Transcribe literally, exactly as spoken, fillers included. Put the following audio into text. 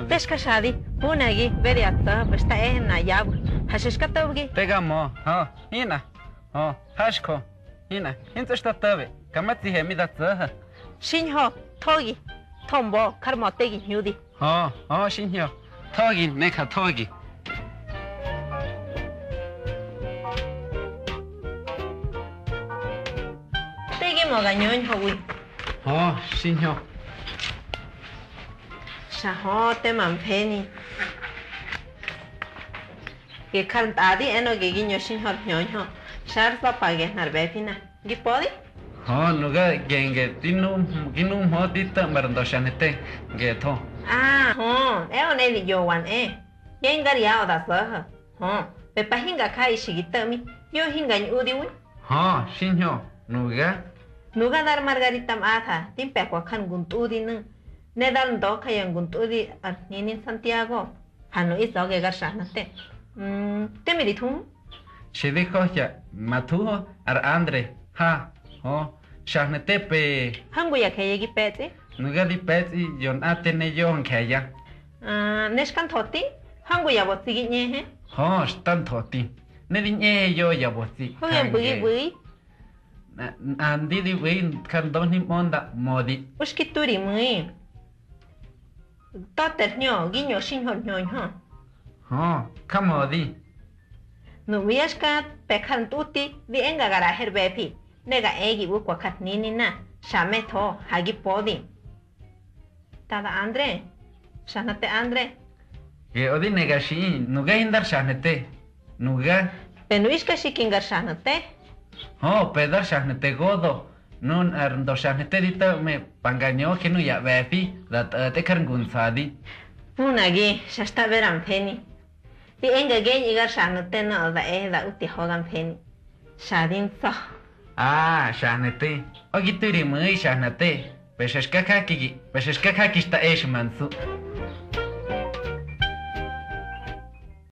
Te xka xadi, hunagi bere ya tsa̱, xta ehe na yawi. Ha xa xka tobgi. Te ga mö, hö, hinꞌa. Hö, haxjö, hinꞌa, hintsꞌu xta to̱be, ka ma tsihe mi da tso̱ho̱. Xiñho, thogi, tho mbo, jar mö te gi hñudi. Hö, hö, xiñho, thogi, ne ja thogi. Te gi mö ga ñöñhowi. Hö, xiñho. Xa hö, te ma mfeni. Ge jar ntꞌadi enö ge gi ñö xiñho ar hñöñhö, xár za̱ pa gehna ar ꞌbe̱fina. Gi pödi? Hö, nuga genge di nu, gi numhö di to̱ꞌma ar ndö Xanete, ngetho. Ah, hö, eꞌö ne di ꞌyowa nꞌe. Gengar yaꞌö da zo̱ho̱. Hö, pepa hinga jaꞌi xi gi to̱ꞌmi, yo hinga ñꞌudiwi. Hö, xiñho, nuga. Nuga dar Margarita Mꞌatha di mpe̱kwa jar ngu ntꞌudinu̱, ne dar Ndoka ya ngu ntꞌudi ar hnini Nsantiago. Ha nuꞌu̱ za̱ge gar Xanete. Mm, temi di thuhu? Xi di johya, ma thuhu ar Andre, ha, hö, Xanete pe. Hangu ya je̱ye̱ gi pe̱tsꞌi? Nuga di pe̱tsꞌi yo nꞌate ne yo nje̱ye̱. Ah, ne xka nthöti? Hangu ya bötsi gi ꞌñehe? Hö, xta nthöti. Ne di ꞌñehe yo ya bötsi. Hoga jange. Nꞌandi di ꞌbu̱i jar ndöhni mꞌö nda mödi. U xki tu ri mu̱i. Tote ar hñö, gi ñö xiñho ar hñöñhö. Hö, jamödi. Nuꞌmu̱ ya xka pe̱ jar ntꞌuti, di enga ga ꞌraꞌahe ar ꞌbe̱fi, ne ga e gi ꞌbu̱kwa jar hnini na, xa me tho, ha gi pödi. Tada Andre, Xanete Andre. Geꞌö di ne ga xiꞌi, nuga hindar Xanete. Nuga. Pe nuꞌu̱ xka xiki ngar Xanete? Hö, pe dar Xanete godo. Nunar ndö Xanete di to̱ꞌme, pa nga ñöje nuya ꞌbe̱fi, da tꞌo̱tꞌe jar ngu nsa̱di. Hunagi, xa xta ꞌbe ra mfeni. Di enga geñꞌu̱ gar Xanete nöꞌö da e da uti hoga mfeni. Xa di ntsa̱. Ah, Xanete, ꞌö gi tu̱ ri mu̱i Xanete, pexa xka jakigi, pexa xka jaki xta exu̱ ma nsu.